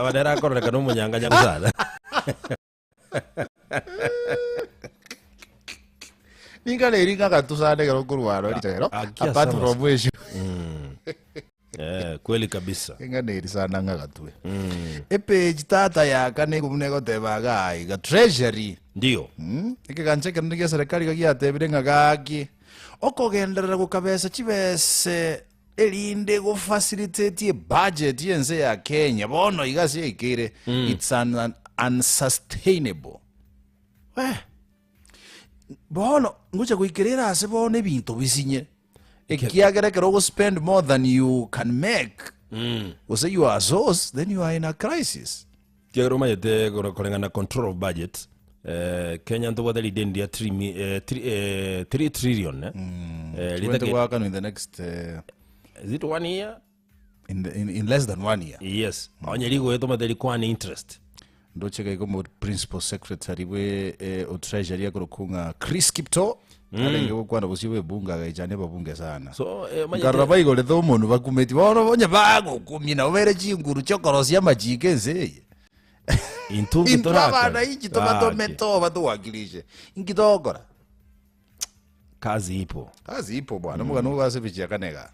Baba nere akororekana omonyanganya sana. Ningana eri ng'agatusana ekero nkorwara richero Akia apart sana. from esio. Eh, kweli kabisa. Eng'ana eri sana ng'agatue. Epage tata yaka nigo buna egoteba iga iga treasury. Ndio. Mm, ekegancha ekenene gia serikali iga giatebire ng'a gaki okogenderera gokabesa chibese erinde gofacilitate ebudget y'ense ya Kenya bono iga ase yaikeire it's an, an unsustainable. Weh. Bono ngocha goikera ere ase bono ebinto bisinye ekiagera ekero ogospend more than you can make gose your source then you are in a crisis. Ekiagera omanyete kore- koreng'ana control of budget eh, Kenya ntobwate rideni ria 3 mi- eh, tri- eh, 3 trillion eh. Eh, Twente ritake- goakanwa in the next eh, is it one year in, the, in, in less than one year yes onye rigoeta omanyete rikwane interest Ndoche iga igo principal secretary bwe eh, o treasury akorokwa ng'a Chris Kiptoo arenge gokwana bosio bwe bunge agaichania ababunge sana. So, eh, omanyete- Nkarora baigorete omonwe bakumeti bono onye bagokumia nabo baire chinguru chiokorosia amachiko ense eye. Intwe Intwe torakore. abananchi tobatomete Gaki. oo batowakilishe. Inki togokora? Kazi ipo. Kazi ipo bwana omogano ogo ase epeji ya kane igaa.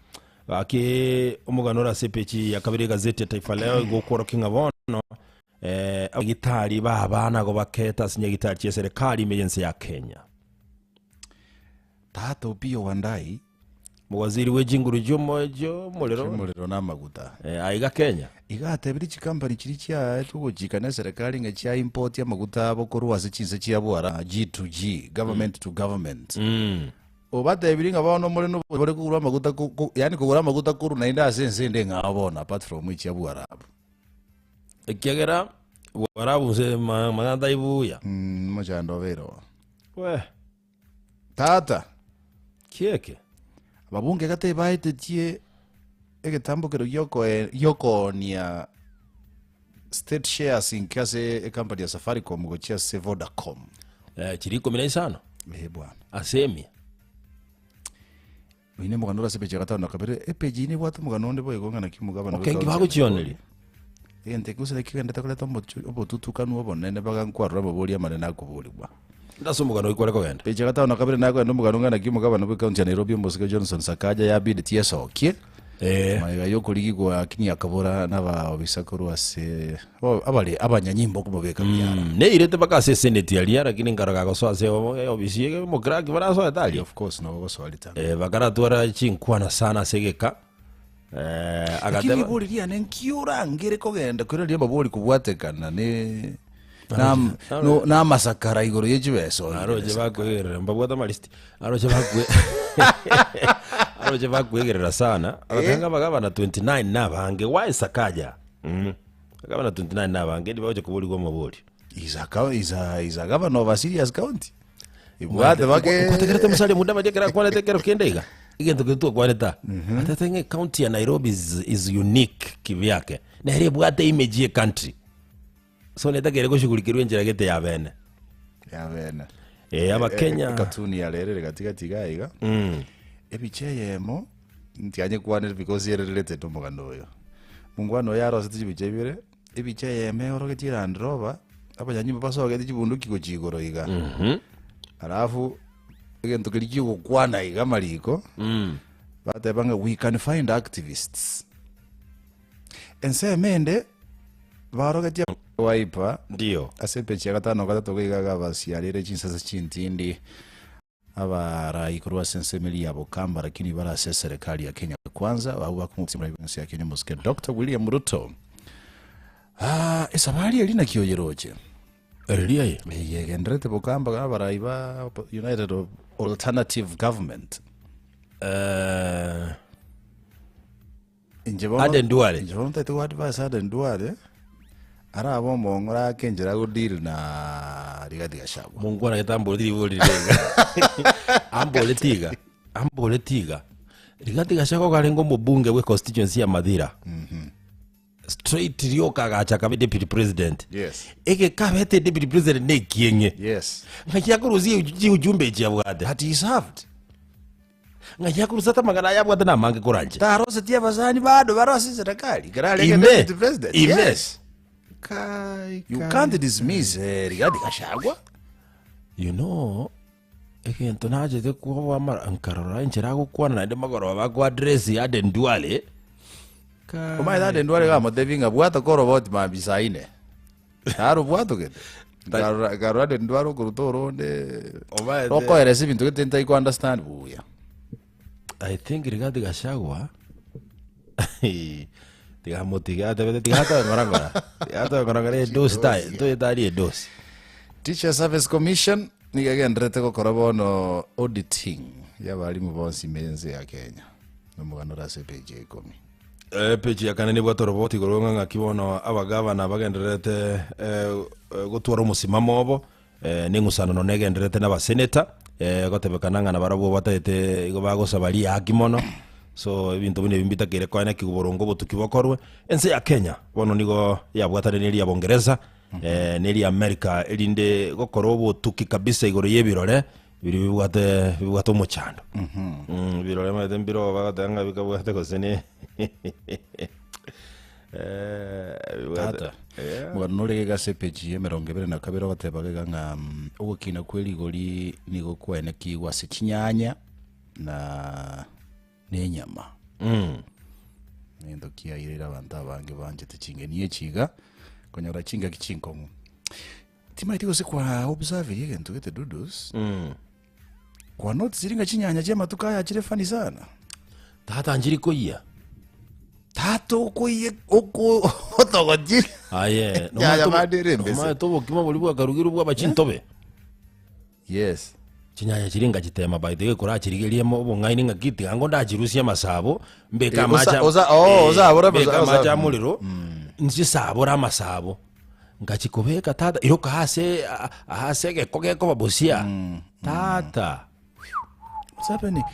Gaki omogano ore ase epeji ya kabere egazeti ya Taifa Leo igo okworokia ng'a bono eh, abagitari ba abana igo baketa ase nyagitari chia eserekari ime y'ense ya Kenya. Tata Opiyo Wandayi Mowaziri bwe chinguru chiomo chiomorero Chiomorero na amaguta. eh, aiga Kenya. Iga atebirie chikampani chiria chiaetwe gochika na eserekari ng'a chia import amaguta abo korwa ase chinse chia bwara G2G, government to government. Mm. Obatebirie ng'a bono more nobore kogura amaguta ko- ko- yaani kogura amaguta korwa naende ase ense ende eng'ao bono apart from echia bwarabu. Ekiagera bwarabu nse ma- mang'ana tari buya. Mm, mochando obeire oo. We, Tata. Kieke. Ababunge gati baetetie egetambokero giokoe- giokoonia state shares inke ase ecompany ya Safaricom gochia ase Vodacom. Eh, chiri ikomi na isano Ee bwana. ase emia. Oyo ne omogano ore ase epeji ya gatano na kabere, epeji eye nebwate omogano onde boigo ng'a naki omogabana Okenki bw'ecounty ya bagochioneria. Nairobi. Egento eke gose kegenderete koreta omocho- obotutukanu obonene baga nkwarora amabori amanene akoborigwa. Ase omogano oyo kware kogenda. Peji ya gatano na kabere nakoenda omogano ng'a naki omogabana bw'ecounty ya Nairobi omosike Johnson Sakaja yabidetie esokie Eh. magega yokorigigwa lakini akabora nabaobisa korwa ase abo- abare abanyanyimbo komobeka biara. Mm, neirete mpaka ase eseneti aria lakini nkarora gagosoa ase o- eofisi eye omoclerk barasoete aria. Of course nabo gosoa ritang'ani. Eh, bakaratwara chinkwana sana ase egeka Eh, Lakini agateba ribori riane nki orangere kogenda koiraneria amabori kobwatekana ne nam- no- namasakara igoro ye chibesa oyo. aroche bakwegerera mbabwate amalisiti aroche bakwe aroche bakwegerera sana agateba ng'a abagabana 29 nabange why sakaja mm. Agabana 29 nabange ndi bagocha koborigwa amabori Is a coun- is a- is a governor of a serious county. Ibwate bake Nkwategerete Musalia Mudavadi ekero akwanete ekero kende iga egento keria twakwanete aa atete ng'a ecounty ya Nairobi is, is unique kivyake nere ebwate image ye country so netakeire goshughulikerwa enchera gete ya bene ya bene. eh, abakenya Ekatuni ya rero ere gatigati iga iga. Ebicha eyemo ntianyekwanire because ere related omogano oyo. Mongwana oyo arosete chibicha ibere, ebicha eyemo eorogetie Land Rover, abanyanyimbo basogete chibunduki gochia igoro iga. Alafu egento keria kiogokwana iga amariko, bateba ng'a we can find activists. Ensemo ende baorogetie Wiper Ndio. ase epeji ya gatano na gatato iga iga abasiarire chinsase chintindi Abarai korwa ase ensemo eria ya Bokamba lakini bare ase eserekari ya Kenya Kwanza abwo bakomobusia omorai bw'ense ya Kenya omosike Doctor William Ruto. Ah, esabari eria naki oyeroche? Eria aye. Eye egendererete Bokamba abarai ba United Alternative Government. Eh, Inche bono Aden Duale. Inche bono ntaete go advise Aden Duale arabe omong'ora ake enchera ago deal na Rigathi Gachagua. Mongwana gete amboreti ribori riria iga. Amboreti iga, amboreti iga. Rigathi Gachagua iga arenge omobunge bwe constituency ya Mathira. Straight rioka agacha akaba deputy president. Yes. Egeka abete deputy president na ekieng'e. Yes. Ng'aki akorusia chiujumbe echi abwate. But he served. Ng'ai akorusete amang'ana aya abwate namange koranche? Taroseti abasani bado bare ase eserekari ekero arenge Ime, deputy president. ime. Yes. Kai, You kai. can't dismiss eh, Rigathi Gachagua. You know, egento nachete kwoboa mara nkarora enchera agokwana naende magoroba bakoaddress Aden Duale. Kai. Omanyete Aden Duale gamotebi ng'a bwata koroboti mambia saa ine. Naro bwatogete. Nkarora nkarora Aden Duale okoruta oronde. Omanyete- Rokoeresa ebinto gete ntai ko understand buya. I think Rigathi Gachagua tiga motige atebete tiga atoe ng'ora ng'ora tiga atoe ng'ora ng'ora edosi ta ntoye tari edosi Teacher Service Commission nigo egendererete gokora bono auditing y'abarimu bonsi ime y'ense ya Kenya. Nomogano ore ase epeji ya ikomi. Epeji ya kane nebwate oroboti igoro ng'a ng'aki bono abagavana bagendererete eh, eh, gotwara omosimamo obo Neng'usanano negendererete nabaseneta, gotebekana ng'a nabarabwo bataete igo bagosaba riaki mono, so ebinto buna ebi mbitakeire koenekigwa boronge obotuki bokorwe. Ense ya Kenya bono nigo yabwatanire neria ya Bongeresa neria America erinde gokora obotuki kabisa igoro y'ebirore biria bibwate bibwate omochando. Ebirore omanyete mbire bagoteba ng'a bikabwate gose ne bibwate Tata, omogano nore iga ase epeji ya emerongo ebere na kabere ogoteba iga ng'a mm, ogokina kwe rigori nigo kwaenekigwe ase chinyanya na na enyama. Egento kiairire abanto abange banchete chingeni echi iga, konyora chingaki chinkong'u. Timaeti gose kwa observe egento gete Dudus, kwa notice ng'a chinyanya chia amatuko aya chire funny sana. Tata nchiri koyia. Tata okoiye oko otogotie. Aye, Yaya bande ere embese. nomanyete obokima boria bwakarugirwe bwaba chintobe. Yes. Chinyanya chiria ngachitema by the way korachirigerie mo obong'aini ng'aki tiga ngo ndachirusie amasabo mbeke Eh, amache osa- osa- oh, eh, osabore mbeke amasa- amache osa- amorero nchisabore amasabo ngachikobeka tata iroka ase a- ase egeko gekoba bosia tata What's happening?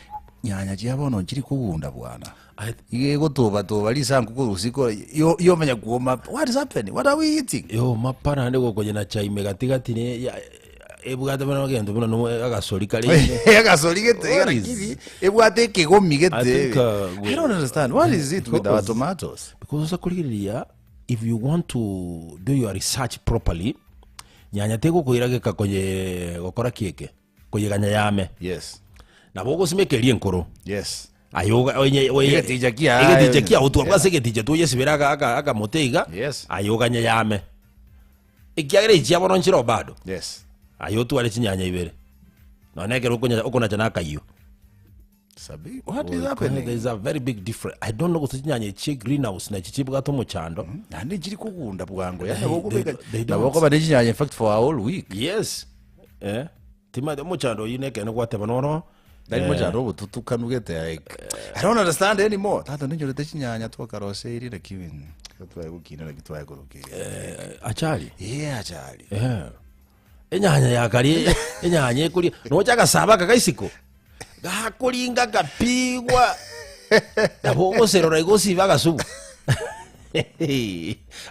Nyanya chia bono nchiri kogunda bwana. I- Iga egotoba toba risanku korwa usiku yo yomenya kuoma. What is happening? What are we eating? yo mapa naende gokonyena chaime gatigati ne ya- ebwate buna egento buna no agasori kare ime. Agasori gete What iga is- lakini ebwate ekegomi I gete. think, uh, I don't understand. What is it with our Because- tomatoes? because osa korigereria if you want to do your research properly nyanya tegokoira geka koye gokora kieke koyeganya yame Yes. nabo ogosimeka eria enkoro Yes. aye oga- onye- oye- Egeticha kiaye. egeticha kiago twabwa ase egeticha toyesibera aka- aka- akamote iga Yes. aye oganye yame ekiagera echi chiabo nonchire oo bado Yes. aye otware chinyanya ibere nonye ekero okonya- okonacha na akayio Sabi, what is There happening? is a very big difference. I don't know gose chinyanya echi greenhouse nachi chibwate omochando. Naende nchiri kogunda bwango yani They- nabo okobeka they- they nabo don't. okoba ne chinyanya in fact for a whole week. Yes. Eh. Timanyete omochando oyio nekene gwateba noro. Tari mochando obotutukanu gete like I don't understand anymore. Tata ninyorete chinyanya twakaroseiri lakini twaye gokina lakini twaye korokia. Eh, achari. Yeah, achari. Eh. Enyanya yakari enyanya ekoria nocha agasaba aka gaisiko gakoringa gapigwa nabo ogoserora igo osibe agasubu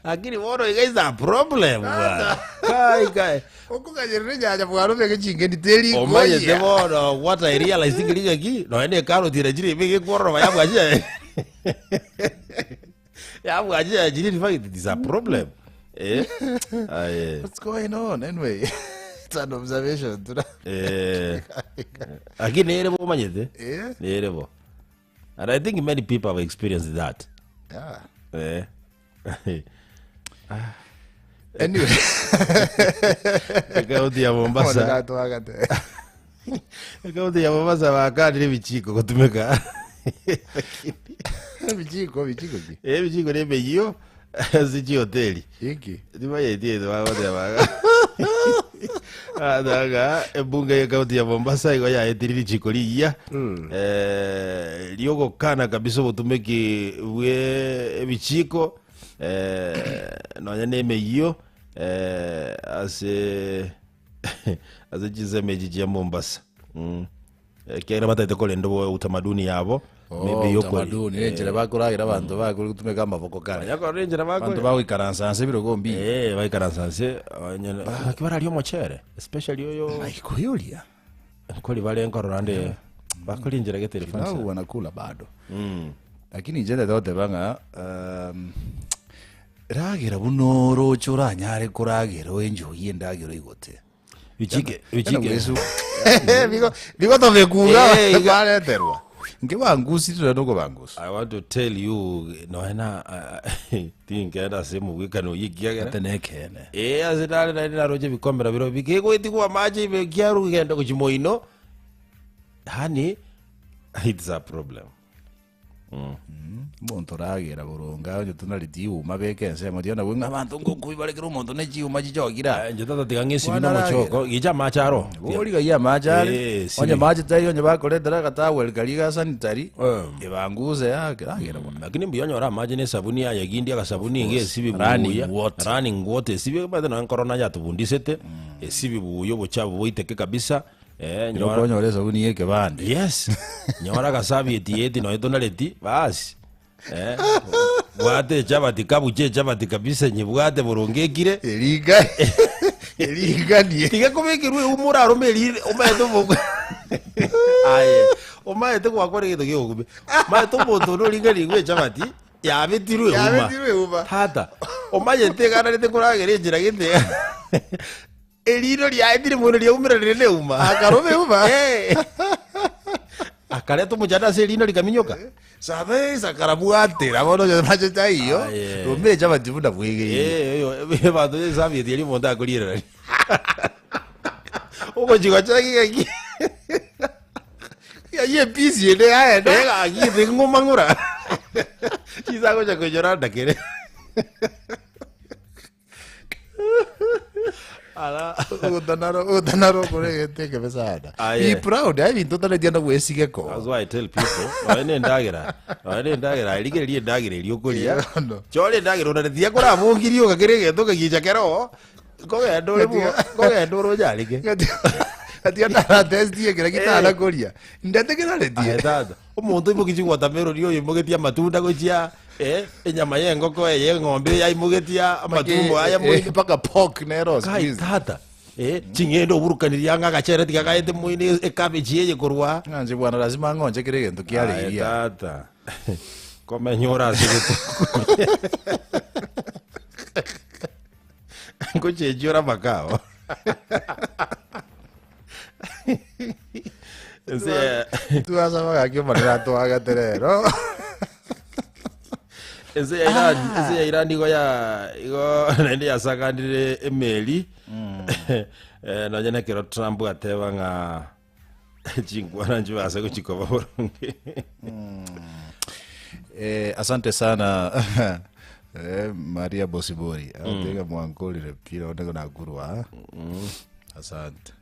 lakini bono iga is a problem bwana. Kai kai Okoganyerera enyanya bwana obeke chingeni teri omanyete koyia. bono what I realized ngiri ng'aki nonya na ekaroti ere chire ime gekwororoba yabwachire yabwachire chire in fact it is a problem eh aye What's going on anyway? It's an observation. Tuna- eh lakini nere bo omanyete Yeah. nere bo and I think many people have experienced that Yeah. eh Anyway. ekaunti ya Mombasa Natwagate. ekaunti ya Mombasa bakanire ebichiko gotumeka Bichiko bichiko ki? ebichiko na emeyio ase chihoteli Iki. Timanyeti egento bagoteba Atanga ebunge ya ekaunti ya Mombasa igo yaetire richiko rigiya eh, riogokana kabisa obotumeki bwe ebichiko eh, nonya na emeyio eh, ase ase chinsemo echi chia Mombasa mm. Ekiagera batagete korenda obo utamaduni yabo Oh, maybe yokori- utamaduni enchera bakoragira abanto bakore gotumeka amaboko kare. Onye korora enchera Abanto bakore bagoikaransa nse ebirogo mbi. Eh, baikaransa nse onye- naki bararia omochere especially oyo Aikoyoria. nkori bare nkorora nde bakori enchera gete ere funny Nao sana. wanakula bado. Lakini inche ndete goteba ng'a um, Ragera buna oroche oranyare koragera oenjoyie endagera oigote. Bichike, bichike. Bigo bigo tobekuga Eh, iga. bareterwa. Nke bangusirire nokobangusa. I want to tell you nonya na tinkenda ase omogwekano oyio ekiagera Ate nekeene. Eh, ase nare naende naroche ebikombe nabirobio bikegoetigwa amache ime kiarugenda gochia moino yaani it's a problem. Omonto oragera boronge onye tonareti chiuma beka ensemo tiga nabwo ng'a abanto ngokubia bare kera omonto ne chiuma chichokire aa. Inche tata tiga ng'esibi Bono nomochoko, gicha amache aro. Bori gaiyo amache are, Eh, sibi. onye mache taiyo onye bakoretera agatowel karia ga sanitary, Eh. ebanguse yake ragera bono. Lakini mbuya onyore amache na esabuni aye gindi agasabuni iga esibi Running buya. water. Running water esibi omanyete nonye corona yatobundisete, esibi buya obochafu boiteke kabisa. Eh, Ero nyora okonyora esabuni ya ekebande. Yes. Nyora agasabi eti nonya tonareti, basi. Eh, bwate echabati kabuche echabati kabisa nyebwate boronge ekire. Eringa eringanie. Tiga kobekerwa euma orarome erinde omaete obo aye omaete gwakora egento giogokubia. Omaete omonto onde oringanigwe echabati yabetirwe euma. Yabetirwe euma. Tata, omanyete eganarete koragera enchera gete. Eriino riaye tiri mono riaumeranire neuma. Akaroma euma. Eh. Akareta omochando ase eriino rikaminyoka. Sabe sakarabwatera bono onye mache taiyo Aye. rome echabati buna bwegeire. Eh, oyo abanto esabieti eria omonto akoriererania. Ogochigochora gigaki. Eyio episi ende yaenda. Eh, gaki ting'uma ng'ura. Chisagocha koinyora ndakere. Ara. Ogotanaro ogotanaro okoregete ekebe sana. Aye. Be proud aye ebinto otaretie na bwesigeko. That's why I tell people, nonya na endagera, nonya na endagera, aye rigereria endagera eria okoria. Yeah, no. Chora endagera onareti korabokirie ogakera egento okagicha kero, nkogenda ore bo, nkogenda ore onyareke. Gatiga naratestie ekero gitana koria. Ndete Aye keraretie. tata, omonto oimoketie watermelon oyo oimogetie amatunda gochia eh, enyama ya engoko eye eng'ombe eye aimogetie amatumbo aya moino. Mpaka pork nero Kai squeeze. tata, eh, ching'ende oburukanirie ang'e agachere tiga gaete moino ecabbage eye korwa. Ng'anche bwana lazima ng'onche kera egento Aye kiareiria. tata, komenya ore ase egetuko. Ngochenchia ore amakao. Ense ya- Twasaba gaki omonene atwagate rero. ense ya Iran ense ya Iran igo ya igo naende yasaganire emeli eh, nonye nekero Trump ateba ng'a chinkwana nchibase gochikoba boronge Eh, asante sana eh, Maria Bosibori atega mwankorire pira onde nakurwa asante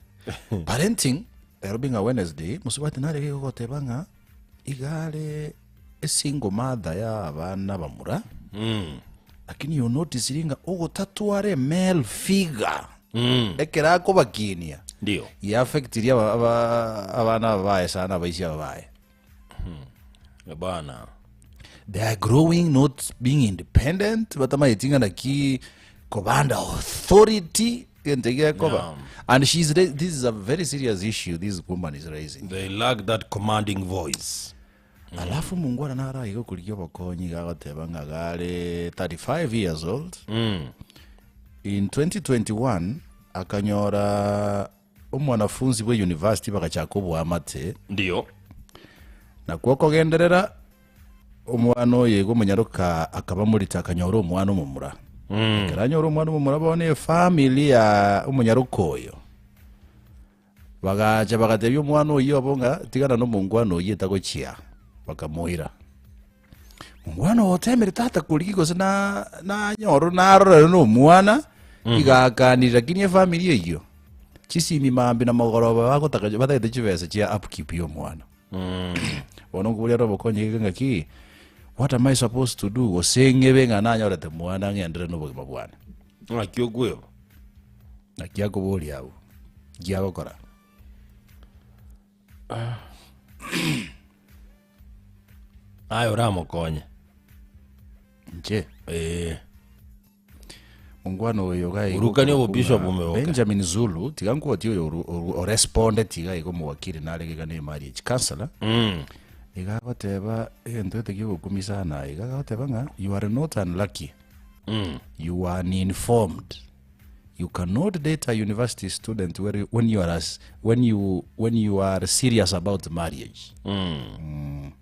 parenting ero being a Wednesday musubati narege gogoteba ng'a igare esingle mother ya abana bamura lakini you notice ringa ogotatwara male figure ekero akobakinia ndio yaffectirie aba- aba- abana aba baye sana abaisia aba baye bana they are growing not being independent batamaeti ng'a naki kobanda authority gento gekoba Yeah. and she's ra- this is a very serious issue this woman is raising they lack that commanding voice alafu mungwana naro aiga okorigia obokonyi iga agoteba ng'a gare 35 years old in 2021 akanyora omwanafunzi bwe university bagachaka oboamate ndio Nakwo okogenderera, omwana oyo iga omonyaroka akaba morito akanyora omwana omomura. Ekero anyora omwana omomura bono efamiri ya omonyaroka oyo bagacha bagatebia omwana oyio obo ng'a tigana na omongwana oyio etagochia, bakamoira. Omwana oyo otemire tata korigia gose na nanyore narorere na omwana, iga akanire lakini efamiri eyio, chisimi mambia na mogoroba bagotaka batagete chibesa chia upkeep ya omwana. Bono nkoboria are obokonyi geke ng'aki, what am I supposed to do gose ng'ebe ng'a nanyorete mwana ng'enderere na obogima bwane? Ng'aki okweba? Naki akoboria abwo, nki agokora? Aye oramokonye. Inche? Ee. Mongwana oyo iga igo Burukania okorokwa obobishop ng'a omoyoka. Benjamin Zulu, tiga nkwotie oyo oru- oru- orespondeti iga igo omowakiri nare iga na emarriage counselor, iga agoteba egento gete kiogokumia sana iga agoteba ng'a you are not unlucky. You are uninformed. You cannot date a university student where you, when you are as, when you when you are serious about marriage. Mm.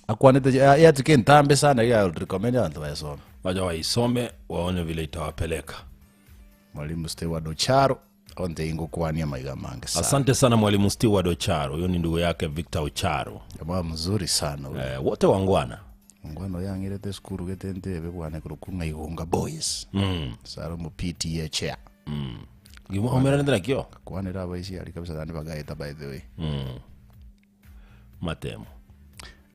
Akwanete ya- yatuke entambe sana ya I would recommend abantu bayasome. Wacha waisome waone vile itawapeleka. Mwalimu Stewart Ocharo onte ingokwania maiga mange sana. Asante sana mwalimu Stewart Ocharo, huyo ni ndugu yake Victor Ocharo. Jamaa mzuri sana huyo. Eh, wote wangwana. Ngwano yang'irete esukuru gete ntebe bwane korokwa ng'a Igonga Boys. Saro mu PTA chair. Gimomeranete nakio Kwanera abaisi ari kabisa naende bagaeta by the way. matemo.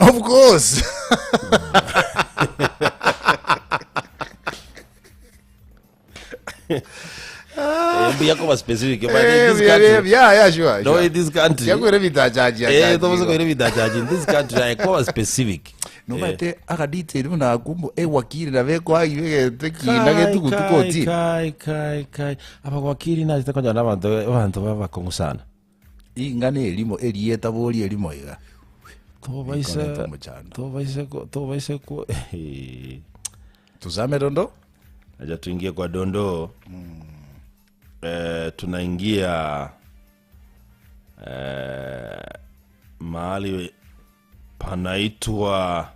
Of course. Eh, mbuya koba specific but in Eh, this yeah, country yeah, yeah, sure. no sure. in this country Siakwire bitachaji eh tobosa koire bitachaji in this country I koba specific Nomanyete aka detail buna akumbo ewakiri na bekwagire kina getugutu kotini. kai kai kai abagwakiri nachete konyora abanto abanto babakong'u sana Ing'ana erimo erieta bori erimo iga. tobaise Ikorete omochando. tobaise ko- tobaise ko Tuzame dondo? acha tuingie kwa dondoo eh, tunaingia eh, mahali panaitwa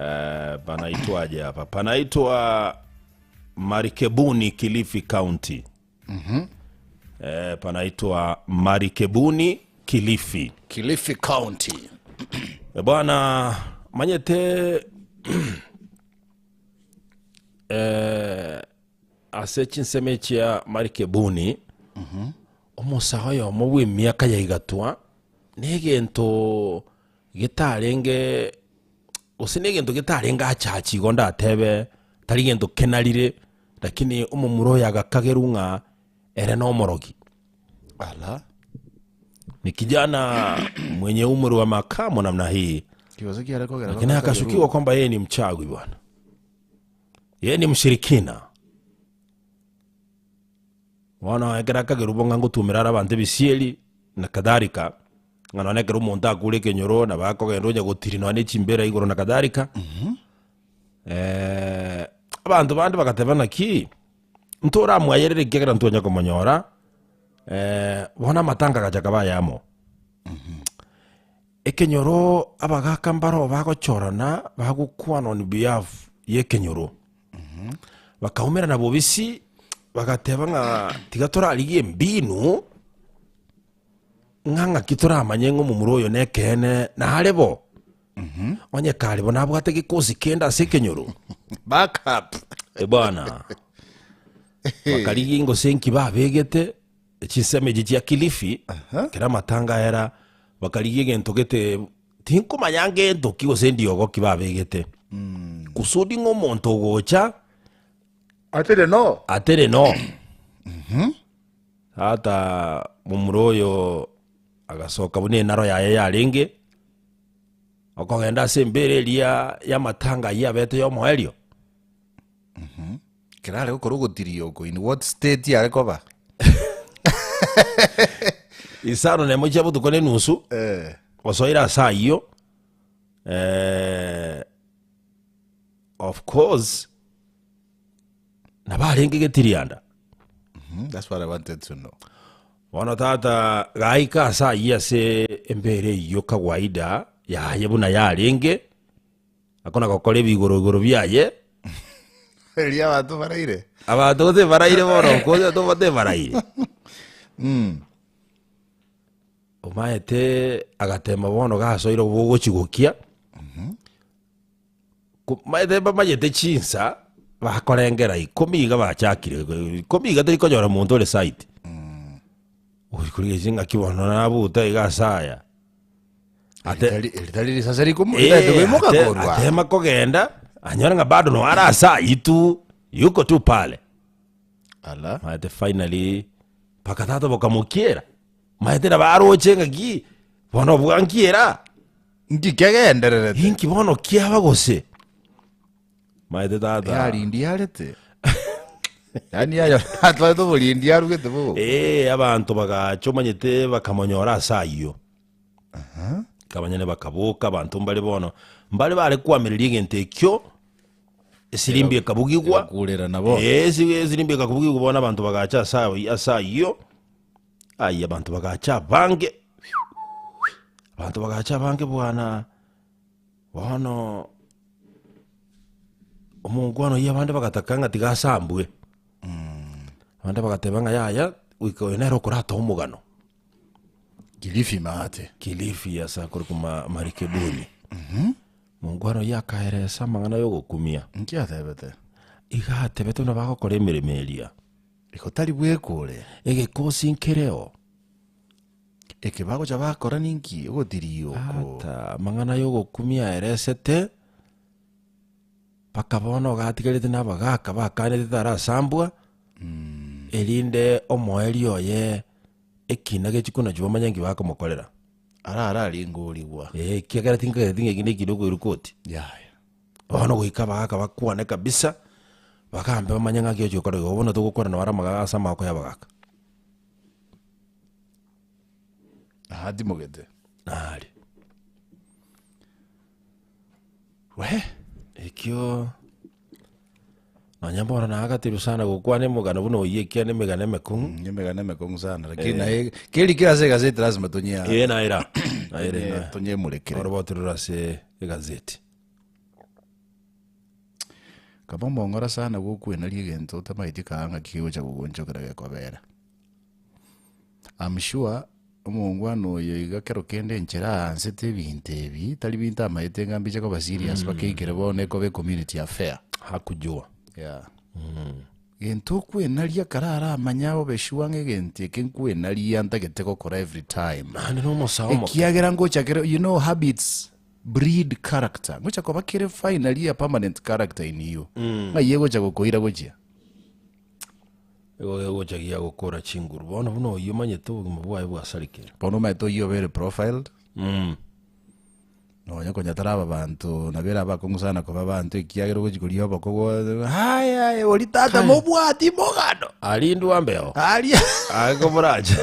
eh, panaitwaje hapa panaitwa Marikebuni Kilifi County mm-hmm. eh, panaitwa Marikebuni Kilifi Kilifi County. Eh, bwana manyete eh, ase chinsemo chia Marikebuni omosaha oyomo bwa emiaka ya igatwa na egento getarenge gose na egento getarenge achachi igo ndatebe tari gento kenarire lakini omomura oyo agakagerwa ng'a ere na omorogi Ala. ni kijana mwenye umri wa makamo namna hii Kibazo kiare kogera. lakini akashukiwa kwamba yeye ni mchawi bwana, yeye ni mshirikina bono ekero akagerwa ng'a ngotumera are abanto ebisieri na kadhalika ng'a nonye ekero omonto akure ekenyoro nabo akogenda onya gotiri nonye na echimbera igoro na kadhalika eh, abanto bande bagateba naki ntoramwayerere ekiagera ntwanya komonyora eh, bono amatanga agachaka bayamo ekenyoro abagaka mbaro bagochorana bagokwana on behalf ya ekenyoro bakaumerana bobisi bagateba ng'a tiga torarigie embinu ng'a ng'aki toramanye ng'a omomura oyo na ekeene nare bo onye kare bo nabwate gekosi kende ase ekenyoro Backup. E bwana bakarigia gose nki babegete chinsemo echi chia Kilifi kera amatanga era bakarigia egento gete tinkomanya ngento ki gose ndiogo ki babegete kusudi ng'a omonto ogocha Atere no. atere no ata momura oyo agasoka buna enaro yaye yarenge okogenda ase embere eria ya amatanga ayio abete ya omoerio Kerare gokora ogotiria oko in what state yare koba? Isano na emo chia botuko na enusu Eh. osoire ase ayio eh, of course nabo arenge getirianda That's what I wanted to know. Bono tata gaika ase ayio ase embere eyio kawaida yaye buna yarenge akona gokora ebigoro igoro biaye Eria abanto baraire. abanto gose baraire bono gose tobote baraire omaete agatema bono gasoire bogochigokia maete bamanyete chinsa bakorengera ikomi iga bachakire ikomi iga tari konyora monto ore site oikorigechi ng'aki bono nabuta iga ase aya Ate- Eritari risase rikomo ritaete koimoka korwa. atema kogenda anyore ng'a bado no ara ase ayio tu yuko tu pale Ala. maete finally mpaka tata bokamokiera maete nabo aroche ng'aki bono bwankiera Nki kegendererete? inki bono kiaba gose maete tata Yarindi yarete. Yaani yayo atwarete oborindi arugete bogo. Eh, abanto bagacha omanyete bakamonyora ase ayio. Abanyene bakaboka, abanto mbare bono mbare bare koamereria egento ekio, esirimbi ekabugigwa, Egakurerana bono. Eh, esi- esirimbi ekabugigwa bono abanto bagacha ase ayio ase ayio, aye abanto bagacha abange, abanto bagacha abange bwana, bono omongwana oyio abande bagataka ng'a tiga asambwe, abande bagateba ng'a yaya, goika oyo nere okoratoa omogano. Kilifi maate. Kilifi ase akorokwa ma- Marikebuni. Mongwana oyio akaeresa amang'ana y'ogokumia. Nki atebete? Iga atebete buna bagokora emeremo eria. Igo tari bweka ore. Egekosi nkereo. Eke bagocha bakora ninki? Ogotiria oko. Ata amang'ana y'ogokumia aeresete, mpaka bono iga atigarete na abagaka bakanete tarasambwa, erinde omoerio oye ekina gechie konachwa bamanye nki bakomokorera. Arare arenge origwa. Ee, ekiagera tinkagete ng'a eki nekina okoirwa koti. Yaya. Bono goika abagaka bakwane kabisa, bagambe bamanye ng'aki ochia gokora igo, bono togokwana nabo are amaga ase amagoko ya abagaka. Aha timogete. Nare. We! Ekio nonya bono nagatirwe sana gokwana emogano buna oyio ekiagera emegano emekong'u. Mm, emegano emekong'u sana lakini naye keri kere ase egazeti lazima tonya Ee naira naira tonye- tonyemorekere oroboti rore ase egazeti. Kaba omong'ora sana gokwenaria egento otamaeti kaa ng'aki kegocha gogonchokera gekobera. I'm sure omongwana oyo iga kero kende enchera aansete ebinto ebi, tari binto amaete ng'a mbiche koba serious mpaka eikere bono ekoba ecommunity affair. Hakujua. Yeah. Gento okwenaria kare aramanye obe sure ng'a egento eke nkwenaria ntagete gokora every time. Naende na omosae omoke. Ekiagera ngocha kere you know habits breed character. Ngocha koba kere finally a permanent character in you. Ng'ai egocha gokoira gochia. Igo gegocha giagokora chinguru. Bono buna oyio omanyete obogima bwaye bwasarekire. Bono omanyete oyio obeire profiled. Mm. Nonya konya taraba banto nabo ere abakong'u sana koba abanto ekiagera ogochi koria oboko gwa haya aye ori tata mobwati mogano Arindwe ambeo. aria Aye komorache.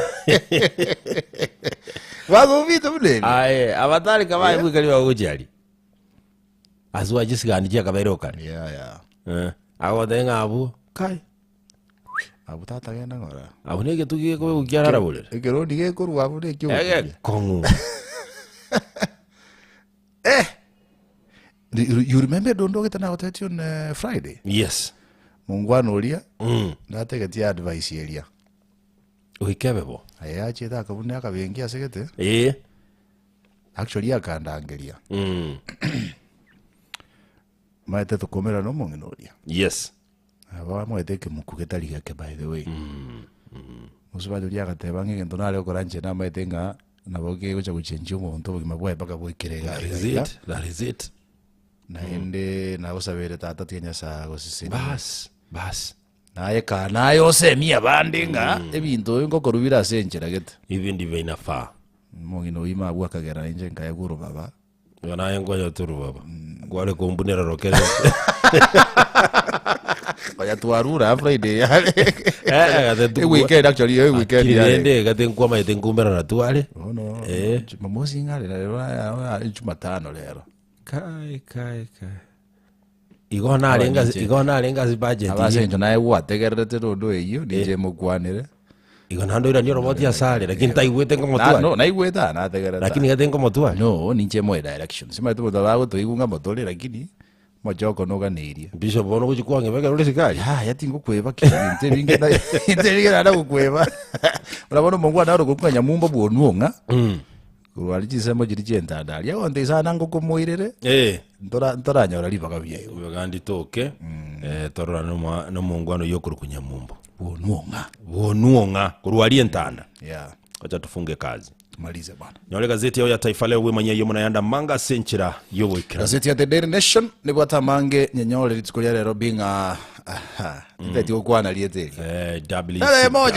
bagobita buna ebi Aye abatari kabaye bweka ribaga gochia aria. Ase chisigani chiakabeire okare. yeah, yeah. Eh, agoteba ng'a abwo kai Abwo tata genda ng'ora. abwo na egetugi gekobe kiarara borere. Ekerondi gekorwa abwo na ekiogokumia. Egekong'u. Eh! You you remember edondo ogete nagotebetie on eh, Friday? Yes. Mongwana oria Mm. nategetie advice eria. Goika ebe bo. Aye achiete akabuna akabenki ase gete. Ee. Actually akandangeria. Mm. Maete tokomerana omong'ina oria. Yes. Aba amoete ekemoku getari geke by the way. Mosubati oria agateba ng'a egento nare gokora inche namaete ng'a nabo kegocha gochenjia omonto obogima bwaye mpaka bwaikire iga That iga is iga. it. That is it. Naende nagosabere tata tiga Nyasaye agosesenie. Bas. Bas. Naye kaa naye osemie abande ng'a ebinto ebi ngokorwa bire ase enchera gete. Hivi ndivyo inafaa. Omong'ina oyio mabwo akagera inche nkaegwa orobaba. Igo naye nkwanyete orobaba. Kware kombunera rokere. Oya twarure aa Friday yare. Eh, gate E weekend actually e weekend Akiri yare. rende gate nkwamaete nkumberana tware. Oh no. Eh. Jumamosi ng'are rero aya Jumatano rero. Kai kai kai. Igo narenge ase- Abaninche. igo narenge ase budget Abase ye. encho naye gwategererete rodo eyio ninche mokwanere. Igo naende oiranie oroboti ase are lakini taigwete Na, nkomotware. no, naigwete aa nategerete. Lakini gete nkomotware. No, ninche moe direction. Simaete omonto abagotoigwa ng'a motore lakini omochoko noganeirie. Bishop bono gochi kwang'eba ekero ore sikari. Yaya tingokweba ki ebinto ebinge na ebinto ebinge naende gokweba. Buna bono omongwana naro okorokwa ng'a Nyamumba bwonwo ng'a korwa aria chinsemo chiria chi'entanda aria agonte isana ngokomoirere Eh. ntora ntoranyora ribaga buya igo. Ribaga nditoke eh, tororane nomoa- nomongwana oyio okorokwa Nyamumbo. Bwonwo ng'a. Bwonwo ng'a korwa aria entanda. Yeah. Wacha tufunge kazi. Tumalize bwana. Nyore egazeti yao ya Taifa Leo bwemanyia eyio muna yanda manga ase enchera y'oboikeranu. Gazeti ya The Daily Nation nibwate amange nyenyore rituko ria rero bing'a aha titeti gokwana rieta erio. Eh, WCW. Tarehe moja.